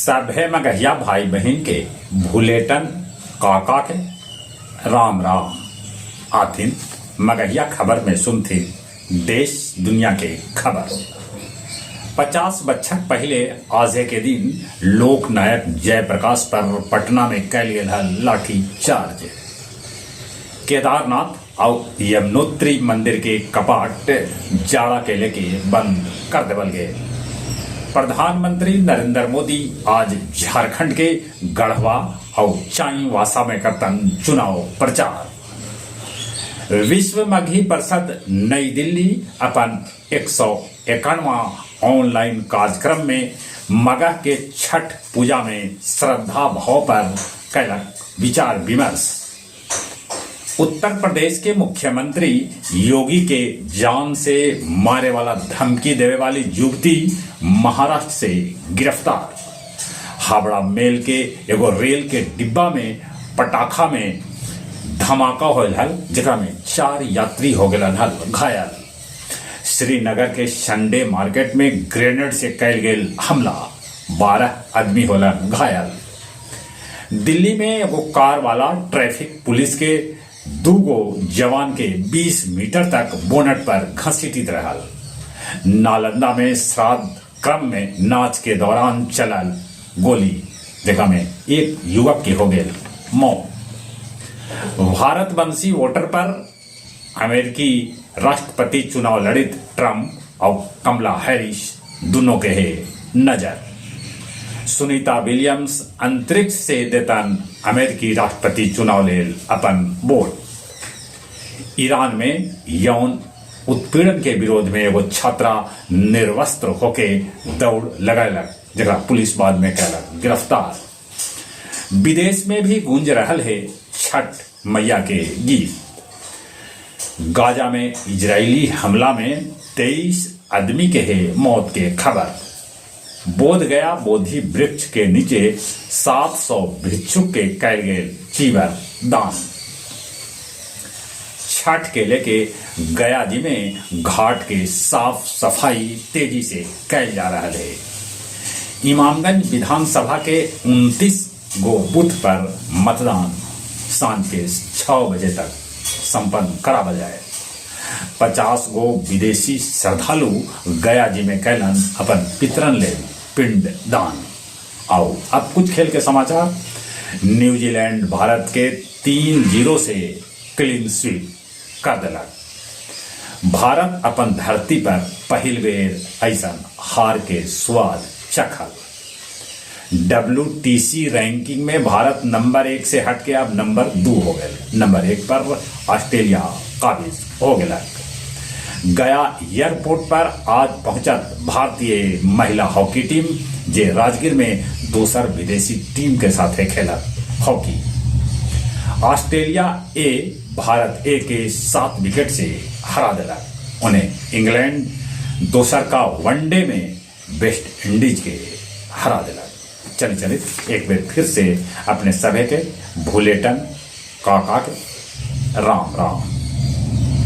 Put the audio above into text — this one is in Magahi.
सभे मगहिया भाई बहिन के भुलेटन काका के राम राम। आथिन मगहिया खबर में सुनथिन देश दुनिया के खबर। 50 बच्छर पहिले आजे के दिन लोकनायक जयप्रकाश पर पटना में कैल गेल हल लाठी चार्ज। केदारनाथ आउ यमुनोत्री मंदिर के कपाट जाड़ा के लेके बंद कर देवल गेल। प्रधानमंत्री नरेंद्र मोदी आज झारखंड के गढ़वा आउ चाईबासा में करतन चुनाव प्रचार। विश्व मगही परिषद नई दिल्ली अपन 191वां ऑनलाइन कार्यक्रम में मगह के छठ पूजा में श्रद्धा भाव पर कैलक विचार विमर्श। उत्तर प्रदेश के मुख्यमंत्री योगी के जान से मारे वाला धमकी देवे वाली युवती महाराष्ट्र से गिरफ्तार। हावड़ा मेल के एगो रेल के डिब्बा में पटाखा में धमाका होल हल, जेकरा में 4 यात्री हो गेलन हल घायल। श्रीनगर के संडे मार्केट में ग्रेनेड से कैल गेल हमला, 12 आदमी होलन घायल। दिल्ली में एगो कार वाला ट्रैफिक पुलिस के 2 जवान के 20 मीटर तक बोनट पर घसीटित रहल। नालंदा में श्राद्ध क्रम में नाच के दौरान चलल गोली, जेकरा में एक युवक के हो गेल मौत। भारत बंसी वोटर पर अमेरिकी राष्ट्रपति चुनाव लड़ित ट्रंप और कमला हैरिस दोनों के है नजर। सुनीता विलियम्स अंतरिक्ष से देतन अमेरिकी राष्ट्रपति चुनाव लेल अपन वोट। ईरान में यौन उत्पीड़न के विरोध में एगो छात्रा निर्वस्त्र होके दौड़ लगैलक, जेकरा पुलिस बाद में कैलक गिरफ्तार। विदेश में भी गूंज रहल है छठ मैया के गीत। गाजा में इजरायली हमला में 23 आदमी के है मौत के खबर। बोध गया बोधि वृक्ष के नीचे 700 भिक्षुक के कैल गेल चीवर दान। छठ के लेके गया जी में घाट के साफ सफाई तेजी से कैल जा रहा है। इमामगंज विधानसभा के 29 गो बूथ पर मतदान सांझ के 6 बजे तक संपन्न करावल जाए। 50 गो विदेशी श्रद्धालु गया जी में कैलन अपन पितरन ले पिंड दान। आओ अब कुछ खेल के समाचार। न्यूजीलैंड भारत के 3-0 से क्लीन स्वीप कर दिलक। भारत अपन धरती पर पहिल बेर ऐसा हार के स्वाद चखल। WTC ranking में भारत नंबर 1 से हट के अब नंबर 2 हो गए। नंबर 1 पर ऑस्ट्रेलिया काबिज हो गया। गया एयरपोर्ट पर आज पहुंचत भारतीय महिला हॉकी टीम, जे राजगीर में दोसर विदेशी टीम के साथ खेलत hockey. Australia A Bharat A के 7 विकेट से हरा दिलक। उन्हें इंग्लैंड दोसर का वनडे में वेस्ट इंडीज के हरा दिलक। चलिए चलिए एक बार फिर से अपने सभे के भुलेटन काका के राम राम।